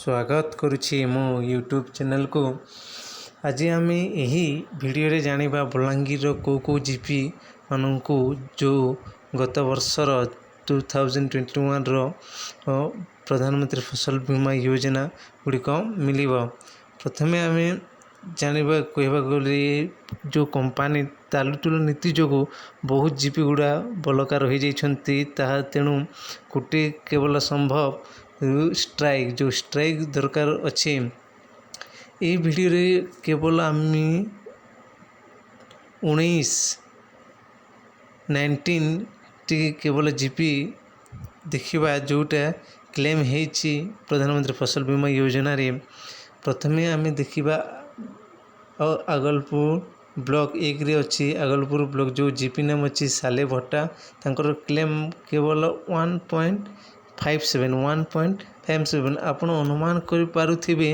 ସ୍ୱାଗତ କରୁଛି ମୋ ୟୁଟ୍ୟୁବ୍ ଚ୍ୟାନେଲକୁ। ଆଜି ଆମେ ଏହି ଭିଡ଼ିଓରେ ଜାଣିବା ବଲାଙ୍ଗୀରର କେଉଁ କେଉଁ ଜିପି ମାନଙ୍କୁ ଯେଉଁ ଗତ ବର୍ଷର 2021ର ପ୍ରଧାନମନ୍ତ୍ରୀ ଫସଲ ବୀମା ଯୋଜନା ଗୁଡ଼ିକ ମିଳିବ। ପ୍ରଥମେ ଆମେ ଜାଣିବା, କହିବାକୁ ଗଲେ ଯେଉଁ କମ୍ପାନୀ ଟାଲଟୁଲ ନୀତି ଯୋଗୁଁ ବହୁତ ଜିପି ଗୁଡ଼ା ବଳକା ରହିଯାଇଛନ୍ତି ତାହା। ତେଣୁ ଗୋଟିଏ କେବଳ ସମ୍ଭବ ଷ୍ଟ୍ରାଇକ୍, ଯେଉଁ ଷ୍ଟ୍ରାଇକ୍ ଦରକାର ଅଛି। ଏଇ ଭିଡ଼ିଓରେ କେବଳ ଆମେ 19, 19ଟି କେବଳ ଜିପି ଦେଖିବା, ଯେଉଁଟା କ୍ଲେମ୍ ହେଇଛି ପ୍ରଧାନମନ୍ତ୍ରୀ ଫସଲ ବୀମା ଯୋଜନାରେ। ପ୍ରଥମେ ଆମେ ଦେଖିବା ଆଗଲପୁର ବ୍ଲକ। 1ରେ ଅଛି ଆଗଲପୁର ବ୍ଲକ, ଯେଉଁ ଜିପି ନାମ ଅଛି ସାଲେଭଟା। ତାଙ୍କର କ୍ଲେମ୍ କେବଳ 1.57, 1.57। ଆପଣ ଅନୁମାନ କରିପାରୁଥିବେ,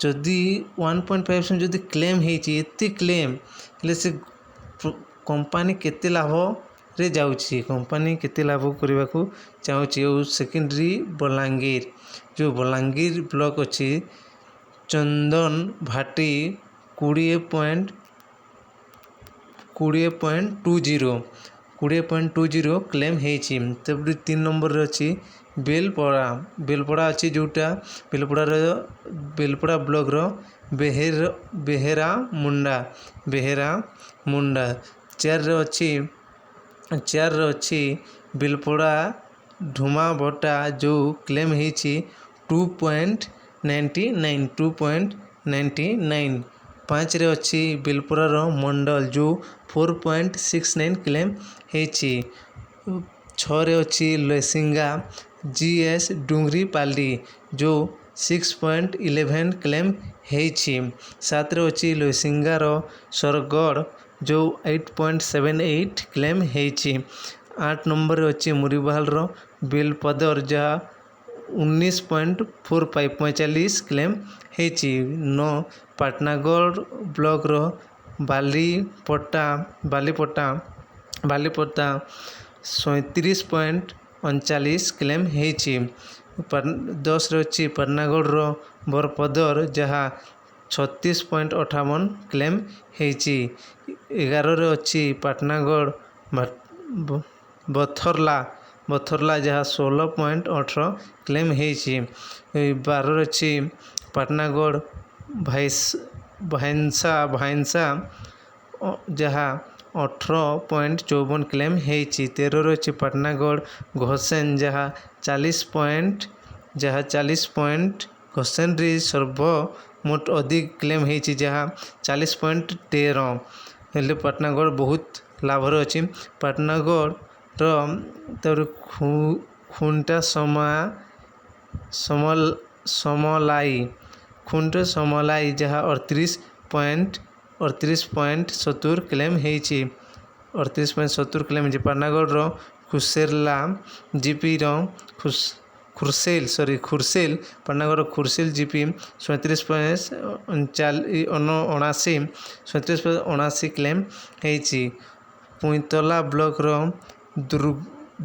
ଯଦି 1.57 ଯଦି କ୍ଲେମ୍ ହେଇଛି, ଏତେ କ୍ଲେମ୍ ହେଲେ ସେ କମ୍ପାନୀ କେତେ ଲାଭରେ ଯାଉଛି, କମ୍ପାନୀ କେତେ ଲାଭ କରିବାକୁ ଚାହୁଁଛି। ଆଉ ସେକେଣ୍ଡାରୀ ବଲାଙ୍ଗୀର, ଯେଉଁ ବଲାଙ୍ଗୀର ବ୍ଲକ ଅଛି, ଚନ୍ଦନ ଭାଟି, 20.20, 20.20 କ୍ଲେମ୍ ହେଇଛି। ତାପରେ 3 ନମ୍ବରରେ ଅଛି ବେଲପଡ଼ା। ବେଲପଡ଼ା ଅଛି, ଯେଉଁଟା ବେଲପଡ଼ାର, ବେଲପଡ଼ା ବ୍ଲକର ବେହେରା ମୁଣ୍ଡା, ବେହେରା ମୁଣ୍ଡା। 4ରେ ଅଛି, 4ରେ ଅଛି ବେଲପଡ଼ା ଢୁମାଭଟା, ଯେଉଁ କ୍ଲେମ୍ ହେଇଛି 2.99, 2.99। 5ରେ ଅଛି ବେଲପଡ଼ାର ମଣ୍ଡଳ, ଯେଉଁ 4.69 କ୍ଲେମ୍ ହେଇଛି। 6ରେ ଅଛି ଲୋସିଙ୍ଗା ଜିଏସ୍ ଡୁଙ୍ଗରିପାଲି, ଯେଉଁ 6.11 କ୍ଲେମ୍ ହେଇଛି। 7ରେ ଅଛି ଲୋସିଙ୍ଗାର ସରଗଡ଼, ଯେଉଁ 8.78 କ୍ଲେମ୍ ହେଇଛି। 8 ନମ୍ବରରେ ଅଛି ମୁରିବାହାଲର ବେଲପଦର, ଯାହା 19.45, 45 କ୍ଲେମ୍ ହେଇଛି। 9, ପାଟନାଗଡ଼ ବ୍ଲକର ବାଲିପଟା, ବାଲିପଟା, ବାଲିପଟା, 37.39 କ୍ଲେମ୍ ହେଇଛି। 10ରେ ଅଛି ପାଟନାଗଡ଼ର ବରପଦର, ଯାହା 36.58 କ୍ଲେମ୍ ହେଇଛି। 11ରେ ଅଛି ପାଟନାଗଡ଼ ବଥରଲା, ବଥରଲା, ଯାହା 16.18 କ୍ଲେମ୍ ହେଇଛି। 12ରେ ଅଛି ପାଟନାଗଡ଼ ଭାଇସ ଭାଇନ୍ସା, ଭାଇନ୍ସା, ଯାହା 18.54 କ୍ଲେମ୍ ହେଇଛି। 13ରେ ଅଛି ପାଟନାଗଡ଼ ଘୋସେନ, ଯାହା 40 ପଏଣ୍ଟ, ଘୋସେନରେ ସର୍ବମୋଟ ଅଧିକ କ୍ଲେମ୍ ହେଇଛି, ଯାହା 40.13। ହେଲେ ପାଟନାଗଡ଼ ବହୁତ ଲାଭରେ ଅଛି ପାଟନାଗଡ଼ର। ତାପରେ ଖୁଣ୍ଟା ସମଲାଇ, ଖୁଣ୍ଟ ସମଲାଇ, ଯାହା 38.70 କ୍ଲେମ୍ ହେଇଛି, 38.70 କ୍ଲେମ୍ ହେଇଛି। ପାଟନାଗଡ଼ର ଖୁସେରଲା ଜିପିର, ଖୁରସେଲ, ସରି, ଖୁରସେଲ, ପାଟନାଗଡ଼ ଖୁରସେଲ ଜିପି 37.79, 37.79 କ୍ଲେମ୍ ହେଇଛି। ପୁଇଁତଲା ବ୍ଲକର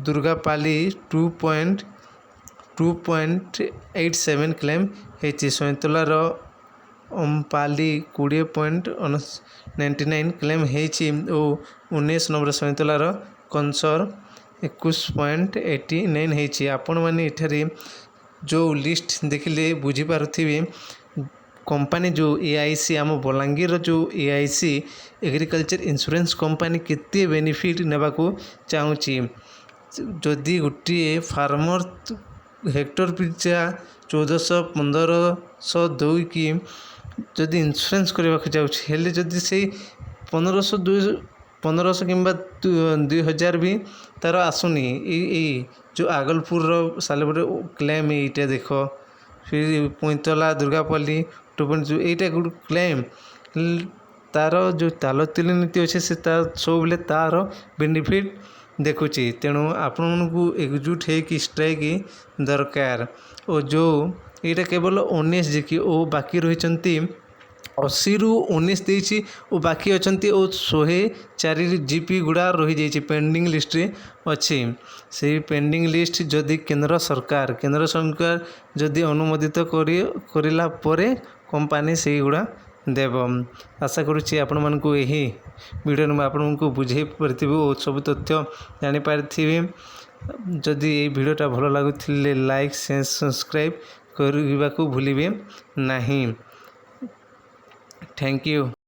ଦୁର୍ଗାପାଲି 2.87 କ୍ଲେମ୍ ହେଇଛି। ସଇଁତଲାର ଅମ୍ପାଲି 20.99 କ୍ଲେମ୍ ହେଇଛି ଓ 19 ନମ୍ବର ସଇଁତଲାର କଂସର 21.89 ହେଇଛି। ଆପଣମାନେ ଏଠାରେ ଯେଉଁ ଲିଷ୍ଟ ଦେଖିଲେ ବୁଝିପାରୁଥିବେ, କମ୍ପାନୀ ଯେଉଁ ଏଆଇସି, ଆମ ବଲାଙ୍ଗୀରର ଯେଉଁ ଏଆଇସି, ଏଗ୍ରିକଲଚର ଇନ୍ସୁରାନ୍ସ କମ୍ପାନୀ, କେତେ ବେନିଫିଟ୍ ନେବାକୁ ଚାହୁଁଛି। ଯଦି ଗୋଟିଏ ଫାର୍ମର ହେକ୍ଟର ପିଛା 1400, 1500 ଦେଇକି ଯଦି ଇନ୍ସୁରାନ୍ସ କରିବାକୁ ଯାଉଛି, ହେଲେ ଯଦି ସେଇ 1500, ଦୁଇ 1500 କିମ୍ବା 2000 ବି ତାର ଆସୁନି। ଏଇ ଯେଉଁ ଆଗଲପୁରର ସାଲେପୁର କ୍ଲେମ୍ ଏଇଟା ଦେଖ, ପୁଇଁତଲା ଦୁର୍ଗାପଲ୍ଲୀ 2.2, ଏଇଟା ଗୋଟେ କ୍ଲେମ୍। ତାର ଯେଉଁ ତାଲତିଲି ନୀତି ଅଛି, ସେ ତା ସବୁବେଳେ ତାର ବେନିଫିଟ୍ ଦେଖୁଛି। ତେଣୁ ଆପଣମାନଙ୍କୁ ଏକଜୁଟ ହେଇକି ଷ୍ଟ୍ରାଇକ୍ ଦରକାର। ଓ ଯେଉଁ ଏଇଟା କେବଳ 19 ଜିପି ଓ ବାକି ରହିଛନ୍ତି। 80ରୁ 19 ଦେଇଛି ଓ ବାକି ଅଛନ୍ତି ଓ 104 ଜିପି ଗୁଡ଼ା ରହିଯାଇଛି, ପେଣ୍ଡିଂ ଲିଷ୍ଟରେ ଅଛି। ସେଇ ପେଣ୍ଡିଂ ଲିଷ୍ଟ ଯଦି କେନ୍ଦ୍ର ସରକାର ଯଦି ଅନୁମୋଦିତ କରିଲା ପରେ କମ୍ପାନୀ ସେଇଗୁଡ଼ା ଦେବ। ଆଶା କରୁଛି ଆପଣମାନଙ୍କୁ ଏହି ଭିଡ଼ିଓରେ ମୁଁ ଆପଣଙ୍କୁ ବୁଝାଇ ପାରିଥିବି ଓ ସବୁ ତଥ୍ୟ ଜାଣିପାରିଥିବେ। ଯଦି ଏଇ ଭିଡ଼ିଓଟା ଭଲ ଲାଗୁଥିଲେ, ଲାଇକ୍, ସେୟାର, ସବସ୍କ୍ରାଇବ୍ କରିବାକୁ ଭୁଲିବେ ନାହିଁ। Thank you.